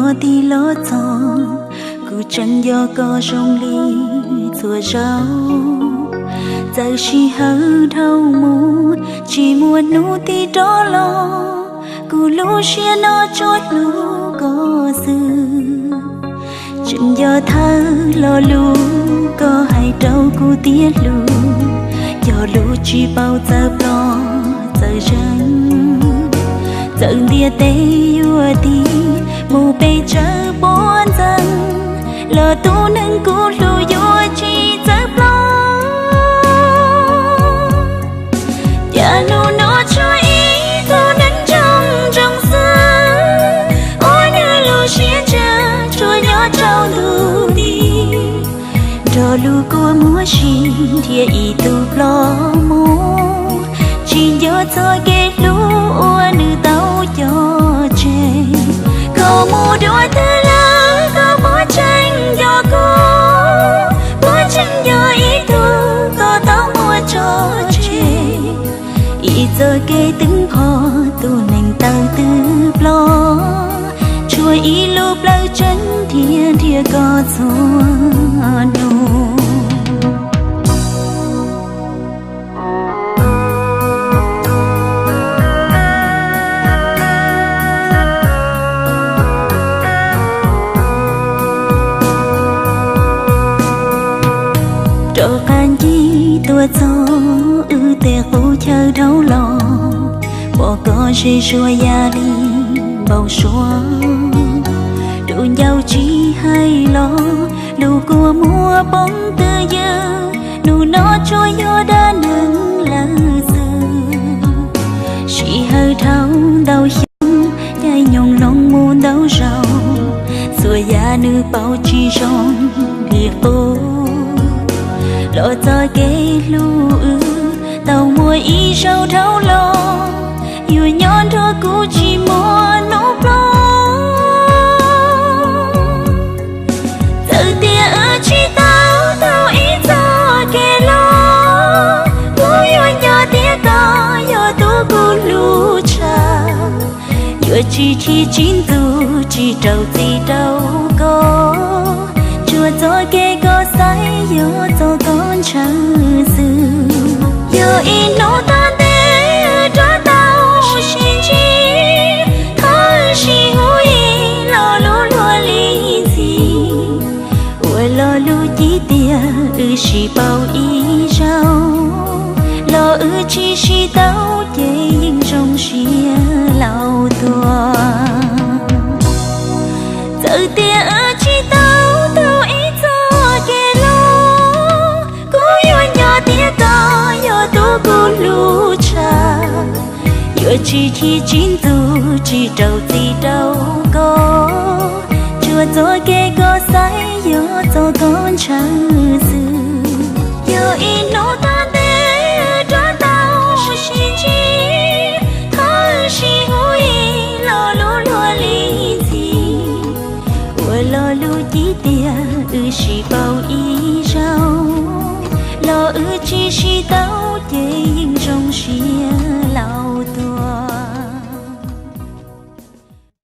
Tig los txog, kuv tseem nco koj zoo li txhua zaus. Txawm sij hawm dhau mus, tsis muaj hnub tig rov los, kuv lub siab no tsuas hlub koj xwb. Tseem nco thawj lo lus koj hais rau kuv tias hlub, cog lus tsis paub txawv plos txawv zeeg. Txawm ntiaj teb yuav tig mus pes tsawg puas ntxeev, los tus neeg kuv hlub yuav tsis txawv plos. Cas hnub no tshuav ib tug neeg ntsoog ntsoog xwb, ua nws lub siab ntshaw tsuas nyob rau ntu ti, nrog lub kua muag si nrhiav ib tug ploj mus, tsis nco txoj kev hlub uas nws tau cog tseg. Koj mus dua twg lawm, koj puas tseem nco kuv, puas tseem nco ib tug koj tau muab tso tseg? Ib txoj kev twb npog, tus neeg tawm twb ploj, tshuav ib lub plawv tseeb thiab nrhiav koj txhua hnub. Rov qab ncig tuaj txog wb tej qub chaw dhau los, pom koj ze zuag ya li npau suav. Dua ncauj tsis hais los, lub kua muag poob twj ywm, hnub no tsuas yog dab neeg lawm xwb. Sij hawm dhau ntau xyoo, caij nyoog loo mus ntau zaus, txhua yam nws paub tsis zoo li qub. Los txoj kev hlub wb tau muaj ib zaug dhau los, yuav nyob nrog kuv tsis muaj hnub ploj. Txawm tias wb tsis tau taug ib txoj kev los, kuv yuav nco tias koj yog tus kuv hlub tshaj. Yuav tsis chim tsis ntxub tsis rau txim rau koj, tsuas txoj kev koj xaiv yuav txoj koj ntshaw xwb. Yog ib hnub tom ntej rov tau sib ntsib, thov wb sib hu ib lo lus luag li ntxhi. Ua lo lus ci tias wb sib paub ib zaug, los wb tsis sib tau ces yeej zoo siab laus tuaj. Txawm tias wb tsis tau taug ib txoj kev los, kuv yuav nco tias koj yog tus kuv hlub tshaj. Yuav tsis chim tsis ntxub tsis rau txim rau koj, tsuas txoj kev koj xaiv yuav txoj koj ntshaw xwb. Yog ib hnub tom ntej rov tau sib ntsib, thov wb sib hu ib lo lus luag li ntxhi. Ua lo lus ci tias wb sib paub ib zaug, los wb tsis sib tau ces